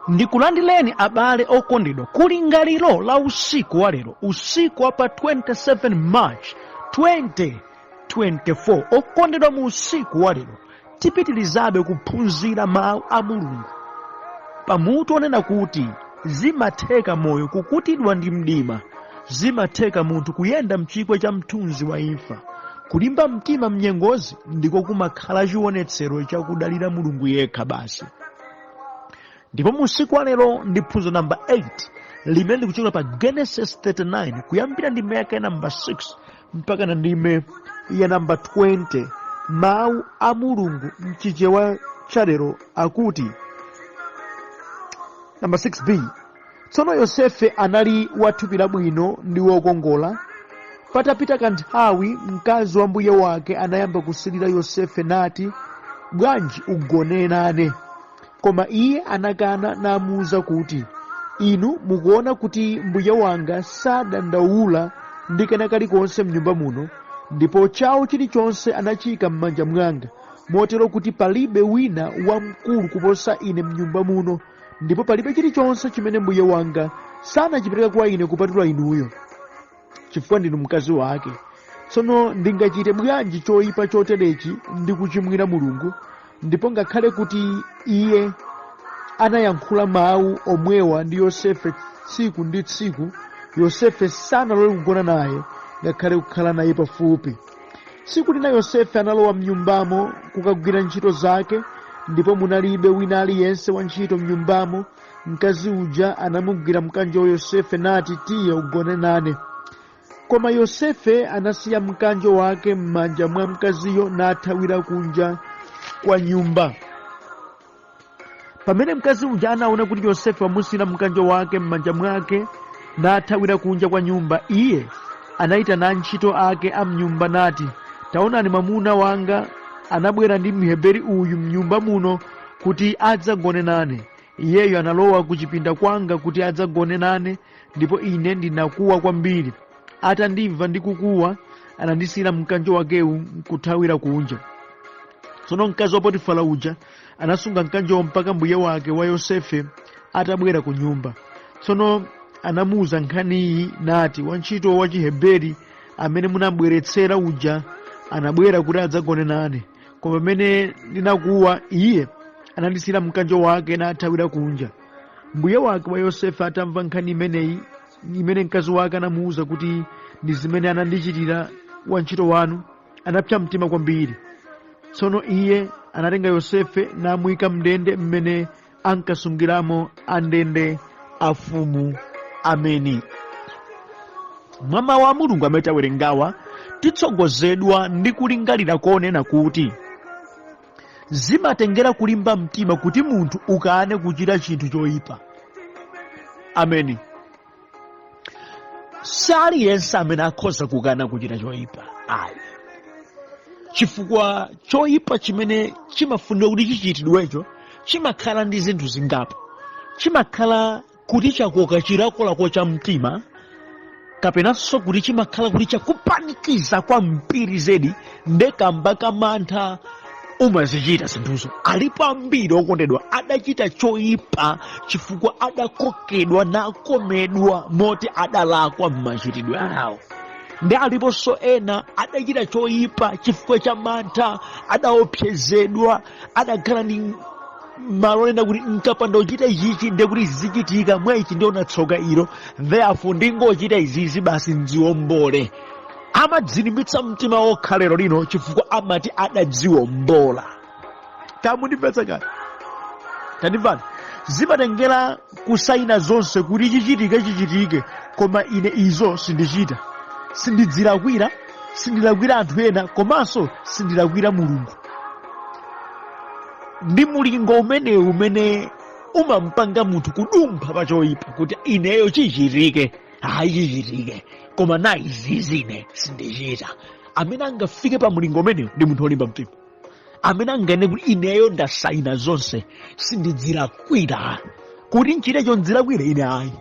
Ndikulandileni abale okondedwa kulingaliro la usiku wa lero, usiku wa pa 27 March 2024. Okondedwa, mu usiku wa lero tipitirizabe kuphunzira mawu a Mulungu pamutu onena kuti zimatheka moyo kukutidwa ndi mdima, zimatheka munthu kuyenda mchigwa cha mthunzi wa imfa. Kulimba mtima mnyengozi ndiko kumakhala chionetsero chakudalira Mulungu yekha basi. Ndipo mu usiku wa lero ndi phunziro namba 8 limene likuchokera pa Genesis 39 kuyambira ndime yake namba 6 mpaka na ndime ya namba 20. Mawu a Mulungu mchichewa cha lero akuti, namba 6b, Tsono Yosefe anali wa thupi labwino ndi wokongola. Patapita kanthawi mkazi wa mbuye wake anayamba kusilira Yosefe nati, Bwanji ugone nane? Koma iye anakana namuwuza kuti, Inu mukuona kuti mbuye wanga sadandaula ndi kena kalikonse m'nyumba muno, ndipo chawo chilichonse anachiyika m'manja mwanga, motero kuti palibe wina wamkulu kuposa ine m'nyumba muno, ndipo palibe chilichonse chimene mbuye wanga sanachipereka kwa ine kupatula inuyo, chifukwa ndinu mkazi wake. Tsono ndingachite bwanji choyipa choterechi ndi kuchimwira Mulungu? Ndipo ngakhale kuti iye anayankhula mawu omwewa ndi Yosefe tsiku ndi tsiku, Yosefe sanalole kugona naye ngakhale kukhala naye pafupi. Tsiku lina Yosefe analowa mnyumbamo kukagwira ntchito zake, ndipo munalibe wina aliyense wantchito mnyumbamo. Mkazi uja anamugwira mkanjo wa Yosefe nati, Tiye ugone nane. Koma Yosefe anasiya mkanjo wake m'manja mwa mkaziyo nathawira kunja kwa nyumba. Pamene mkazi uja anaona kuti Yosefe wamusiyira mkanjo wake m'manja mwake nathawira kunja kwa nyumba, iye anayitana antchito ake a mnyumba nati, Taonani, mwamuna wanga anabwera ndi Mheberi uyu mnyumba muno kuti adzagone nane. Iyeyo analowa ku chipinda kwanga kuti adzagone nane, ndipo ine ndinakuwa kwambiri. Atandimva ndikukuwa, anandisiyira mkanjo wakewu nkuthawira kunja. Tsono mkazi wa Potifara uja anasunga mkanjowo mpaka mbuye wake wa Yosefe atabwera ku nyumba. Tsono anamuwuza nkhaniyi nati, Wantchito wa Chiheberi amene munambweretsera uja anabwera kuti adzagone nane, koma pamene ndinakuwa, iye anandisiyira mkanjo wake nathawira kunja. Mbuye wake wa Yosefe atamva nkhani imeneyi, imene mkazi wake anamuwuza kuti ndi zimene anandichitira wantchito wanu, anapsa mtima kwambiri. Tsono iye anatenga Yosefe namuyika m'ndende mmene ankasungiramo andende afumu. Ameni. Mwa mawu a Mulungu amene tawerengawa, titsogozedwa ndi kulingalira konena kuti zimatengera kulimba mtima kuti munthu ukane kuchita chinthu choyipa. Ameni. Si aliyense amene akhoza kukana kuchita choyipa, ayi, chifukwa choyipa chimene chimafunika kuti chichitidwecho chimakhala ndi zinthu zingapo. Chimakhala kuti chakoka chilakolako cha mtima, kapenanso kuti chimakhala kuti chakupanikiza kwambiri zedi, nde kamba kamantha umazichita zinthuzo. Alipo ambiri okondedwa adachita choyipa chifukwa adakokedwa nakomedwa moti adalakwa m'machitidwe awo. Ndi aliponso ena adachita choyipa chifukwa cha mantha, adaopsezedwa, adakhala ndi malo onena kuti nkapanda kuchita ichichi ndiye kuti zichitika mwa ichi, ndiona tsoka ilo, therefore ndingochita izizi basi ndziwombole. Amadzilimbitsa mtima okha lero lino chifukwa amati adadziwombola. Tamundimvetsa kani? Tandimvani. Zimatengera kusaina zonse kuti chichitike chichitike, koma ine izo sindichita, sindidzilakwira, sindilakwira anthu ena, komanso sindilakwira Mulungu. Ndi mulingo umenewu umene umampanga munthu kudumpha pa choyipa kuti ineyo chichitike, ayi chichitike, koma na izizi ine sindichita. Amene angafike pa mulingo umenewu ndi munthu wolimba mtima, amene anganene kuti ineyo ndasaina zonse, sindidzilakwira. Kuti nchitecho ndzilakwire ine ayi,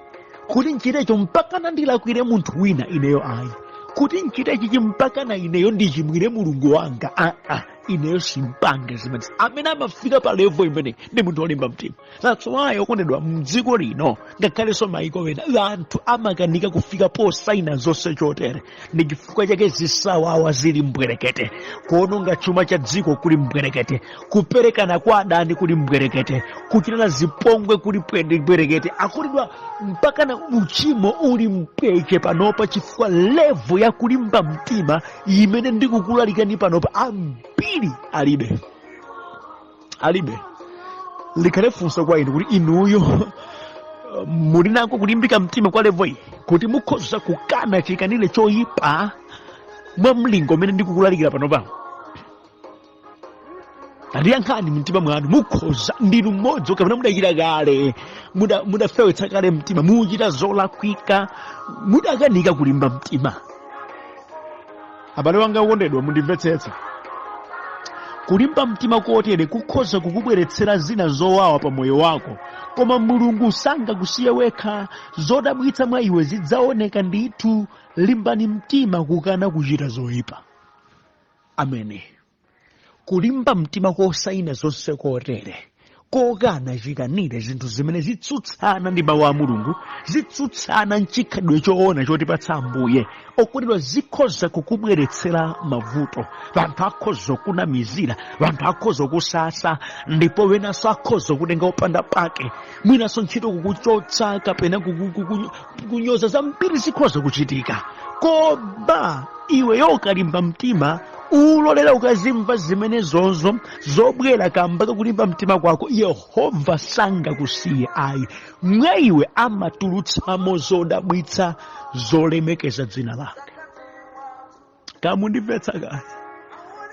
kuti nchitecho mpakana ndilakwire munthu wina ineyo ayi, kuti nchite chichi mpakana ineyo ndichimwire Mulungu wanga aa. Ineyo simpanga zimenezi. Amene amafika pa level imene ndi munthu wolimba mtima. That's why, okondedwa, mdziko lino ngakhalenso maiko ena anthu amakanika kufika posaina zonse chotere. Ndi chifukwa chake zisawawa zili mbwerekete, kuononga chuma cha dziko kuli mbwerekete, kuperekana kwa adani kuli mbwerekete, kuchitana zipongwe kuli mbwerekete, akondedwa, mpakana uchimo uli mpweche panopa, chifukwa level ya kulimba mtima imene ndikukulalikani panopa ambiri alibe, alibe. Likhale funso kwa inu kuti inuyo muli nako kulimbika mtima kwa level iyi kuti mukhoza kukana chikanire choyipa mwa mlingo umene ndikukulalikira panopa? Tandiyankhani mumtima mwanu, mukhoza? Ndinu mmodzi kapena mudachita kale, mudafewetsa kale mtima, muchita zolakwika, mudakanika kulimba mtima? Abale wanga okondedwa, mundimvetsetse. Kulimba mtima kotere kukhoza kukubweretsera zina zowawa pa moyo wako, koma Mulungu sangakusiye wekha. Zodabwitsa mwa iwe zidzaoneka ndithu. Limbani mtima kukana kuchita zoyipa. Amene kulimba mtima kosaina zonse kotere, kokana chikanire zinthu zimene zitsutsana ndi mawu a Mulungu, zitsutsana nchikhalidwe choona chotipatsa Ambuye, okondedwa, zikhoza kukubweretsera mavuto. Anthu akhoza kunamizira, anthu akhoza kusasa, ndipo wenanso akhoza kutenga opanda pake, mwinanso ntchito kukuchotsa kapena kunyoza. Zambiri zikhoza kuchitika, koma iweyo ukalimba mtima, ulolera ukazimva zimenezozo zobwera kamba kakulimba mtima kwako, Yehova sangakusiye ayi. Mwa iwe amatulutsamo zodabwitsa zolemekeza dzina lake. Kamundimvetsa kaya?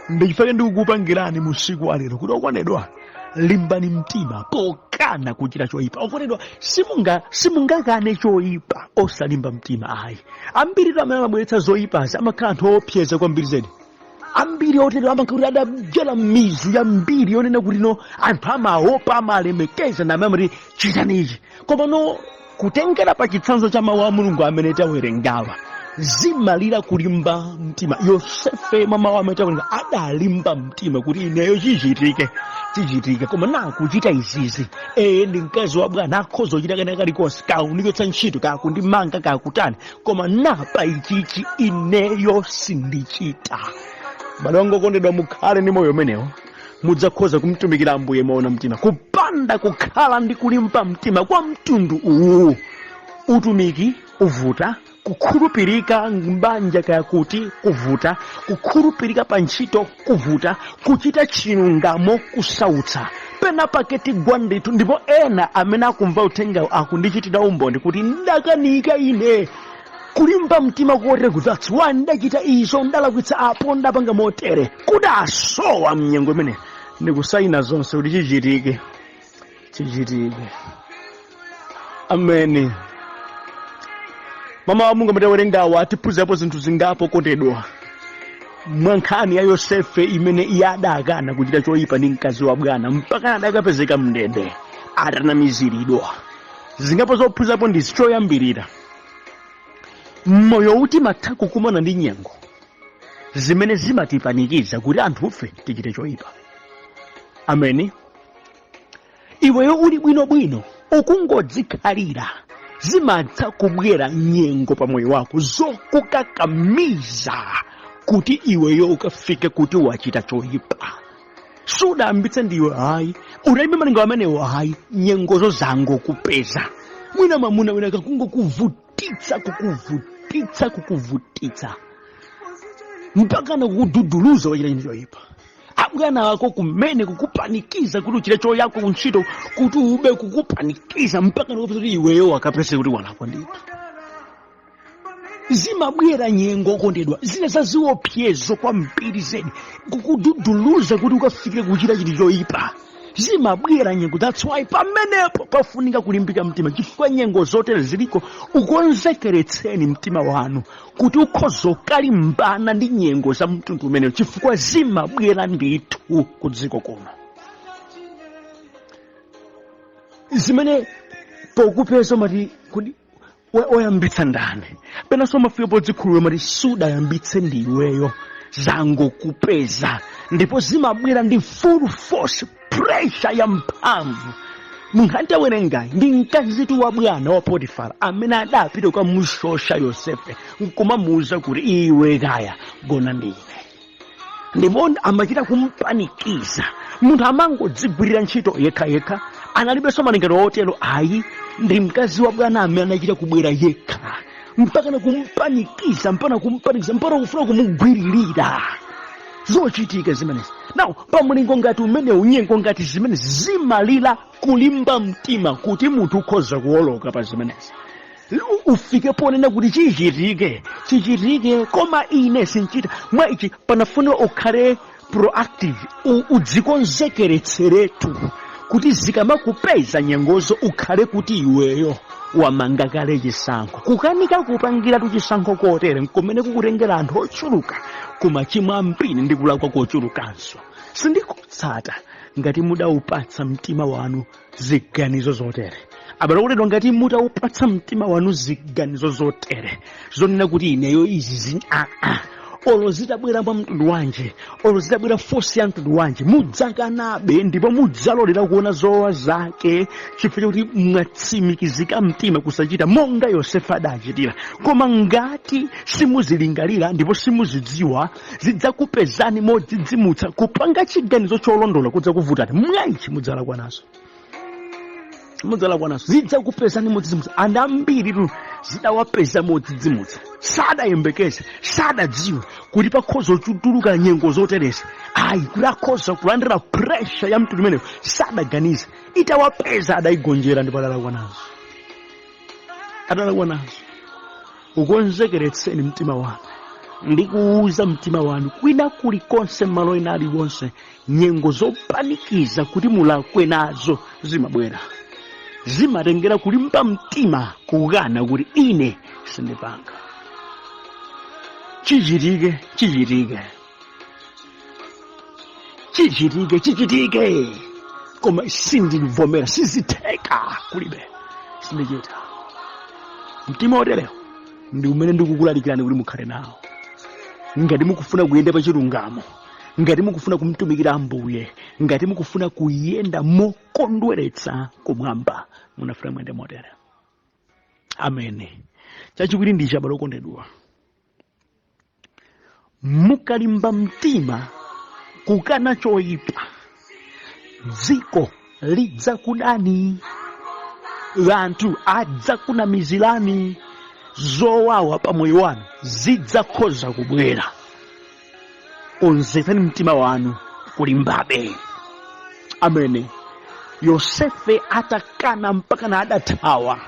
Ndichifukwa ndikukupangirani musiku wa lero kuti, okondedwa, limbani mtima pokana kuchita choyipa. Okondedwa, simungakane choyipa osalimba mtima ayi. Ambiri amene amabweretsa zoyipazi amakhala anthu oopseza kwambiri zedi. Ambiri otero amakhala kuti adabzala mizu yambiri yonena kuti no, anthu amaopa, amalemekeza, namene amati chitani ichi. Koma no, kutengera pa chitsanzo cha mawu a Mulungu amene tawerengawa, zimalira kulimba mtima. Yosefe, mwa mawu amene tawerenga, adalimba mtima kuti ineyo chichitike chichitike, koma nakuchita izizi, ee, ndi mkazi wa bwana, akhoza kuchita kena kalikonse, kaunichotsa ntchito, kakundimanga, kakutani, koma napa ichichi ineyo sindichita. M'bale wanga okondedwa, mukhale ndi moyo umenewo, mudzakhoza kumtumikira Ambuye moona mtima. Kupanda kukhala ndi kulimba mtima kwa mtundu uwu, utumiki uvuta, kukhulupirika m'banja kaya kuti kuvuta, kukhulupirika pa ntchito kuvuta, kuchita chilungamo kusautsa, pena pake tigwa ndithu. Ndipo ena amene akumva uthengawo akundichitira umboni kuti ndakanika ine kulimba mtima kotere, kuti that's why ndachita izo, ndalakwitsa apo, ndapanga motere, kuti asowa mnyengo imene ndikusayina zonse kuti chichitike chichitike. Ameni. Mawu a Mulungu amene tawerengawa atiphunzirapo zinthu zingapo, okondedwa, mwa nkhani ya Yosefe imene iye adakana kuchita choyipa ndi mkazi wa bwana mpaka adakapezeka mndende atanamiziridwa. Zingapo zophunzirapo ndi choyambirira, mmoyo timatha kukumana ndi nyengo zimene zimatipanikiza kuti anthufe tichite choyipa. Ameni. Iweyo uli bwinobwino, ukungodzikhalira, zimatha kubwera nyengo pa moyo wako zokukakamiza kuti iweyo ukafike kuti wachita choyipa. Sudayambitse ndiwe ayi, unalibe malingo amenewo ayi, nyengozo zangokupeza. Mwina mamuna wina kakungokuvutitsa, kukuvutitsa, kukuvutitsa mpaka nakukududuluza, wachita chinthu choyipa. Abwana ako kumene kukupanikiza kuti uchite choyako kuntchito, kuti ube, kukupanikiza mpaka nakupeza kuti iweyo wakapeze kuti walakwa ndithu. Zimabwera nyengo, okondedwa, zina za ziopsezo kwambiri zedi, kukududuluza kuti ukafikire kuchita chinthu choyipa. Zimabwera nyengo. That's why pamenepo pafunika kulimbika mtima, chifukwa nyengo zotere ziliko. Ukonzekeretseni mtima wanu kuti ukhoza kukalimbana ndi nyengo za mtundu umenewo, chifukwa zimabwera ndithu ku dziko kuno, zimene pokupeza umati kuti oyambitsa ndani? Penanso umafika podzikhululukira, umati sudayambitse ndiweyo, zangokupeza. Ndipo zimabwera ndi full force, pressure ya mphamvu. Munkhani tawerengayi ndi mkazitu wa bwana wa Potifara amene adapita kukamushosha Yosefe nkumamuwuza kuti, iwe kaya gona ndi ine. Ndipo amachita kumpanikiza. Munthu amangodzigwirira ntchito yekhayekha, analibenso malingaliro otero ayi. Ndi mkazi wa bwana amene anachita kubwera yekha mpaka kumpanikiza, mpaka kumpanikiza, mpaka kufuna kumugwiririra. Zochitika zimenezi now pamulingo ngati umenewu, nyengo ngati zimenezi zimalira kulimba mtima kuti munthu ukhoza kuwoloka pa zimenezi, ufike ponena kuti chichitike chichitike, koma ine sinchita. Mwa ichi panafunika ukhale proactive, udzikonzekeretseretu kuti zikamakupeza nyengozo ukhale kuti iweyo wamanga kale chisankho. Kukanika kupangiratu chisankho kotere nkumene kukutengera anthu ochuluka kumachimo ambiri ndi kulakwa kochulukanso. Sindikutsata ngati mudawupatsa mtima wanu ziganizo zotere, abale okondedwa. Ngati mutawupatsa mtima wanu ziganizo zotere zonena kuti ineyo izi zi aa, olo zitabwera mwa mtundu wanji, olo zitabwera force ya mtundu wanji, mudzakanabe ndipo mudzalolera kuona zowawa zake chifukwa chakuti mwatsimikizika mtima kusachita monga Yosefe adachitira. Koma ngati simuzilingalira ndipo simuzidziwa, zidzakupezani modzidzimutsa. Kupanga chiganizo cholondola kudzakuvutani. Mwanji mudzalakwa nazo, mudzalakwa nazo. Zidzakupezani modzidzimutsa. Anthu ambiri zidawapeza modzidzimutsa, sadayembekeze, sadadziwe kuti pakhoza kutuluka nyengo zotereza ayi, kuti akhoza kulandira pressure ya mtundu umenewo, sadaganize. Itawapeza adayigonjera ndipo adalakwa nazo, adalakwa nazo. Ukonzekeretseni mtima wanu ndi kuwuza mtima wanu kwina kulikonse, malo ena aliwonse, nyengo zopanikiza kuti mulakwe nazo zimabwera, zimatengera kulimba mtima kukana kuti ine sindipanga, chichitike chichitike, chichitike chichitike, koma sindivomera, sizitheka, kulibe, sindichita. Mtima oterewo ndi umene ndikukulalikirani kuti mukhale nawo ngati mukufuna kuyenda pa chilungamo, ngati mukufuna kumtumikira Ambuye, ngati mukufuna kuyenda mokondweretsa kumwamba, munafuna muyende motere. Amene chachiwiri ndi ichi, abale okondedwa, mukalimba mtima kukana choyipa, dziko lidzakudani, anthu adzakunamizirani, zowawa pa moyo wanu zidzakhoza kubwera. Konzetsani mtima wanu kulimbabe. Amene Yosefe atakana mpaka na adathawa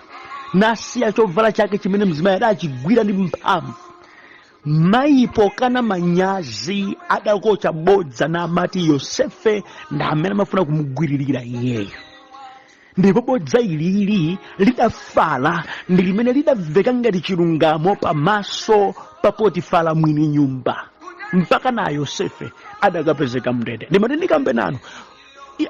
nasiya chovala chake chimene mzimayi adachigwira ndi mphamvu, mayi pokana manyazi adakocha bodza namati Yosefe ndi amene amafuna kumugwiririra iyeyo. Ndipo bodza ilili lidafala ndi limene lidamveka ngati chilungamo pamaso pa Potifara mwini nyumba, mpaka na Yosefe adakapezeka mndende. Ndimati ndikambe nanu,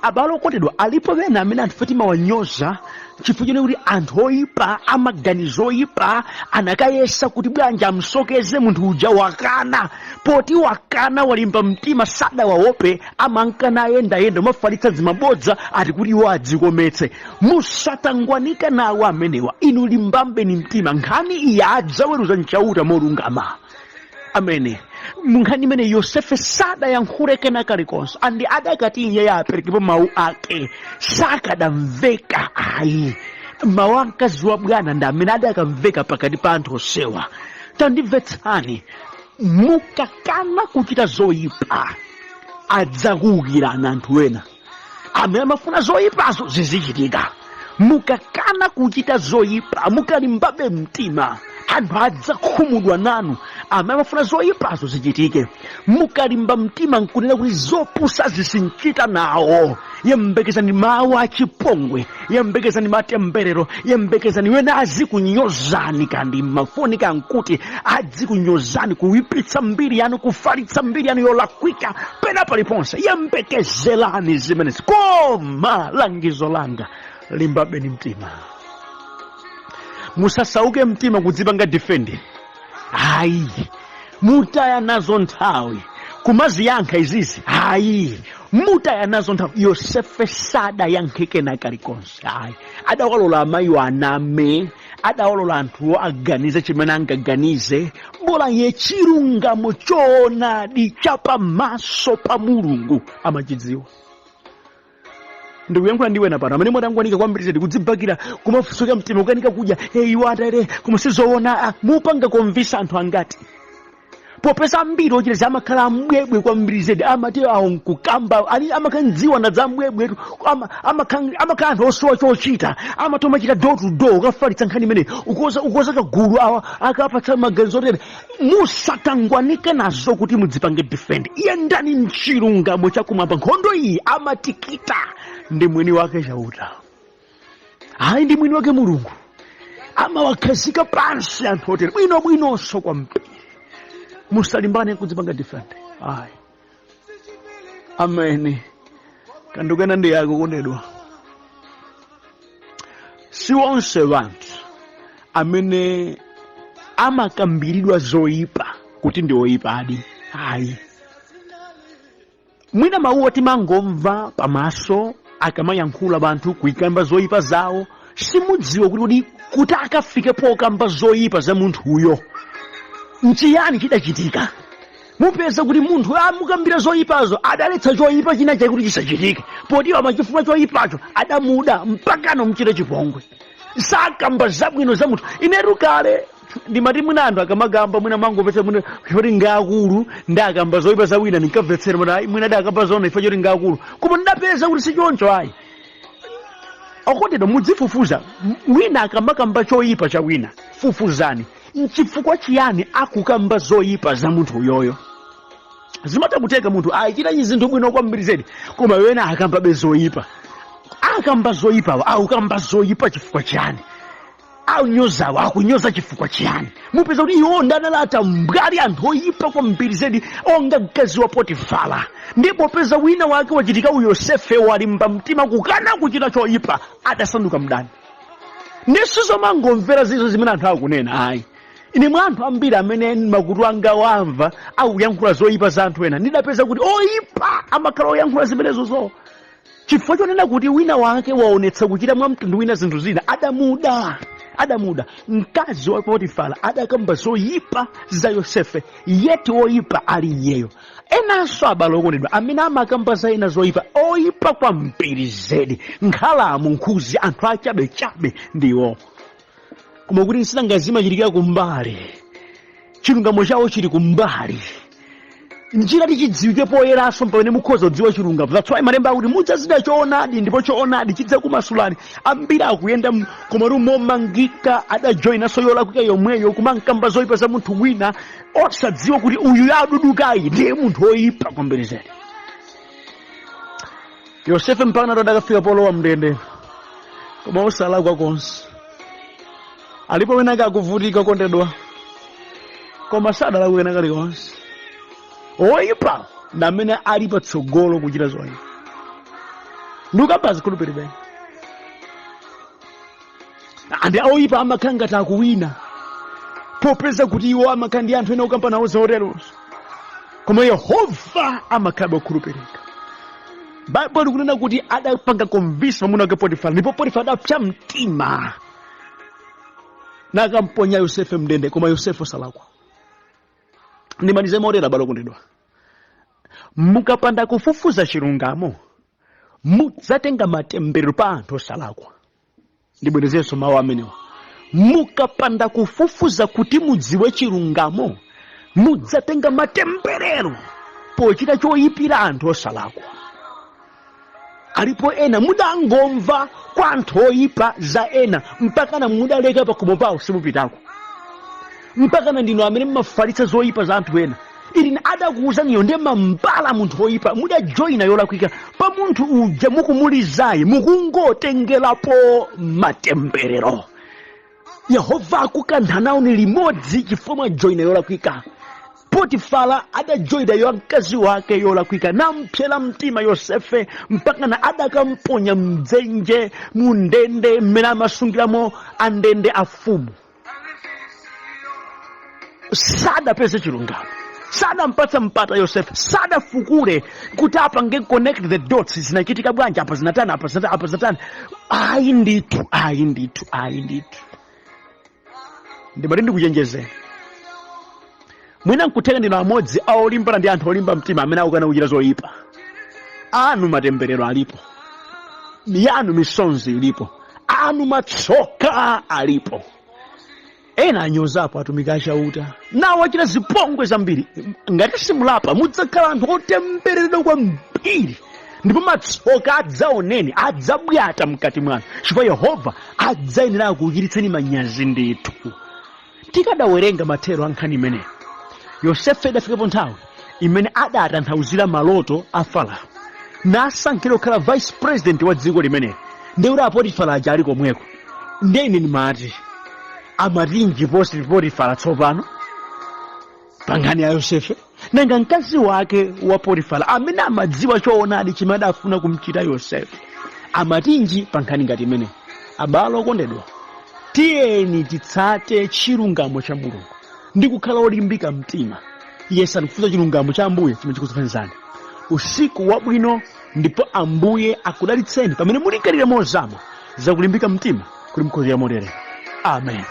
abale okondedwa, alipo ena amene anthu timawanyoza chifukwa chone kuti anthu oyipa amaganizo oyipa anakayesa kuti bwanji amsokeze munthu uja, wakana. Poti wakana, walimba mtima, sadawaope, amankana ayendayenda umafalitsa zimabodza ati kuti iwo adzikometse. Musatangwanika nawo amenewa, inu limbambeni mtima. Nkhani iyi adzaweruza Mchauta molungama. Amene munkhani imene Yosefe sadayankhule kena kalikonse, andi adakati iye aperekepo mawu ake sakadamveka ayi. Mawu a mkazi wa bwana ndi amene adakamveka pakati pa anthu onsewa. Tandimvetsani, mukakana kuchita zoyipa adzakuwukirani anthu ena amene amafuna zoyipazo zizichitika. Mukakana kuchita zoyipa, mukalimbabe mtima, anthu adzakhumudwa nanu amene amafuna zoyipazo zichitike. Mukalimba mtima nkunena kuti zopusa zisinchita nawo, yembekezani mawu achipongwe, yembekezani matemberero, yembekezani wena azikunyozani, kandi mafoni kankuti azikunyozani, kuwipitsa mbiri yanu, kufalitsa mbiri yanu yolakwika pena paliponse. Yembekezelani zimenezi, koma langizo langa, limbabeni mtima, musasauke mtima kudzipanga defend ayi, mutaya nazo nthawi. Kumaziyankha izizi, hayi, mutaya nazo nthawi. Yosefe sadayankhe kena kalikonse, hayi. Adawalola amayiwo aname, adawalola anthuwo aganize chimene angaganize, bola ye chilungamo choonadi chapamaso pa Mulungu amachidziwa. Ndikuyankhula ndi wena pano amene mwatangwanika kwambiri zedi, kudzibakira, kumasweka mtima, kukanika kudya. Hey, iwo atere, koma sizoona. Mupanga convince anthu angati? Popeza ambiri ochita amakhala ambwebwe kwambiri zedi, amati awo nkukamba ali amakhala mdziwanda za ambwebwetu, amakhala anthu osowa chochita, amati amachita door to door ukafalitsa nkhani imene ukoza kagulu awa akapatsa maganizo otere. Musatangwanike nazo kuti mudzipange defend. Yendani mchilungamo chakumwamba. Nkhondo iyi amatikita ndi mwini wake Chauta, hayi, ndi mwini wake Mulungu. Amawakhazika pansi anthu otere bwinobwinonso kwambiri. Musalimbane kudzipanga defend, ayi. Amene kandukena ndi yako kondedwa, si onse wanthu amene amakambiridwa zoyipa kuti ndi oyipa adi, ayi. Mwina mawuwo timangomva pamaso akamayankhula banthu kuikamba zoyipa zawo. Simudziwa kuti akafike pokamba zoyipa za munthuyo nchiyani chidachitika. Mupeza kuti munthu amukambira zoyipazo adaletsa choyipa china chake kuti chisachitike, poti amachifuna choyipacho, adamuda mpaka nomuchita chipongwe. Sakamba zabwino za munthu. Inetu kale ndimati mwina anthu akamakamba, mwina mangomvetsa, mwina choti ngaakulu ndi akamba zoyipa za wina, ndinkamvetsera mwina, ayi, mwina adakamba zona ife choti ngaakulu, koma ndidapeza kuti sichoncho, ayi. Okondedwa, mudzifufuza. Wina akamakamba choyipa cha wina, fufuzani nchifukwa chiyani akukamba zoyipa za munthu uyoyo. Zimatha kuteka munthu achita zinthu bwino kwambiri zedi, koma wena akambabe zoyipa. Akamba zoyipawo akukamba zoyipa chifukwa chiyani? Anyozawo akunyoza chifukwa chiyani? Mupeza kuti iwo ndanalata mbwali, anthu oyipa kwambiri zedi, onga mkazi wa Potifara. Ndipo popeza wina wake wachitika, uyu Yosefe walimba mtima kukana kuchita choyipa, adasanduka mdani. Ndisizomangomvera zizo zimene anthu akunena, ayi. Ine mwa anthu ambiri amene makutu anga wamva akuyankhula zoyipa za anthu ena, ndidapeza kuti oyipa amakhala oyankhula zimenezozo chifukwa chonena kuti wina wake waonetsa kuchita mwa mtundu wina zinthu zina, adamuda, adamuda. Mkazi wa Potifara adakamba zoyipa za Yosefe, yeti oyipa ali iyeyo. Enanso, abale okondedwa, amene amakamba za ena zoyipa, oyipa kwambiri zedi, nkhalamu, nkhuzi, anthu achabechabe ndiwo, koma kuti nsinanga zimachitikira kumbali, chilungamo chawo chili kumbali. Njira tichidziwike poyeranso pamene mukhoza kudziwa chilungamo. That's why malemba akuti mudzazida choonadi ndipo choonadi chidzakumasulani. Ambiri akuyenda komatu momangika, adajoyinanso yolakwika yomweyo, kumankamba zoyipa za munthu wina, osadziwa kuti uyu yadudukayi ndiye munthu woyipa kwambiri zedi. Yosefe mpaka nato adakafika polowa mndende, koma osalakwa konse. Alipo wina kakuvutika, kondedwa, koma sadalakwe kena kalikonse. Oyipa ndi amene ali patsogolo kuchita zoyipa. Ndikukamba zikhulupirira andi oyipa amakhala ngati akuwina, popeza kuti iwo amakhala ndi anthu ena okamba nawo zoterozo, koma Yehova amakhala okhulupirika. Baibulo likunena kuti adapanga convince mwamuna wake Potifara, ndipo Potifara adapsa mtima nakamponya Yosefe mndende, koma Yosefe osalakwa. Ndimalize motera, abale okondedwa, mukapanda kufufuza chilungamo mudzatenga matemberero pa anthu osalakwa. Ndibwerezenso mawu amenewa: mukapanda kufufuza kuti mudziwe chilungamo mudzatenga matemberero pochita choyipira anthu osalakwa. Alipo ena mudangomva kwa anthu oyipa za ena, mpakana mudaleka pakhomo pawo simupitako, mpakana ndinu amene mumafalitsa zoyipa za anthu ena. Ili adakuwuzaniyo ndiye mambala munthu oyipa, mudajoyina yolakwika pa munthu uja mukumulizayi, mukungotengerapo matemberero. Yehova akukantha nawo ni limodzi chifukwa mwajoyina yolakwika. Potifara adajoyina yo mkazi wake yolakwika, nampsera mtima Yosefe mpakana adakamponya mdzenje, mundende mmene amasungiramo andende afumu. Sadapeze chilungamo. Sadampatsa mpata Yosefe, sadafukule kuti apange connect the dots, zinachitika bwanji apa, zinatani apa, zinatani apa, zinatani. Ayi ndithu, ayi ndithu, ayi ndithu. Ndimati ndikuchenjezeni, mwina nkutheka ndinu amodzi a olimbana ndi anthu olimba mtima amene akukana kuchita zoyipa. Anu matemberero alipo, yanu misonzi ilipo, anu matsoka alipo. Ena anyozapo atumiki achauta, nawo achita zipongwe zambiri. Ngati simulapa, mudzakhala anthu otembereredwa kwambiri, ndipo matsoka adzaoneni adzabwata mkati mwanu, chifukwa Yehova adzayenera kukuchititsani manyazi ndithu. Tikadawerenga mathero a nkhani imeneyi, Yosefe idafikapo nthawi imene adatanthauzira maloto a Farao nasankhidwa kukhala vice president wa dziko limeneli, ndikuti a Potifara aja ali komweko. Ndiye ine ndimati, amatinji Potifara tsopano pa nkhani ya Yosefe? Nanga mkazi wake wa Potifara, amene amadziwa choonadi chimene adafuna kumchita Yosefe, amatinji pa nkhani ngati imeneyi? Abale okondedwa, tiyeni titsate chilungamo cha Mulungu ndi kukhala olimbika mtima. Yesani kufufuza chilungamo cha Ambuye chimene chikuthandizani. Usiku wabwino, ndipo Ambuye akudalitseni pamene mulingalira mozama zakulimbika mtima kuti mukhoza motere. Amen.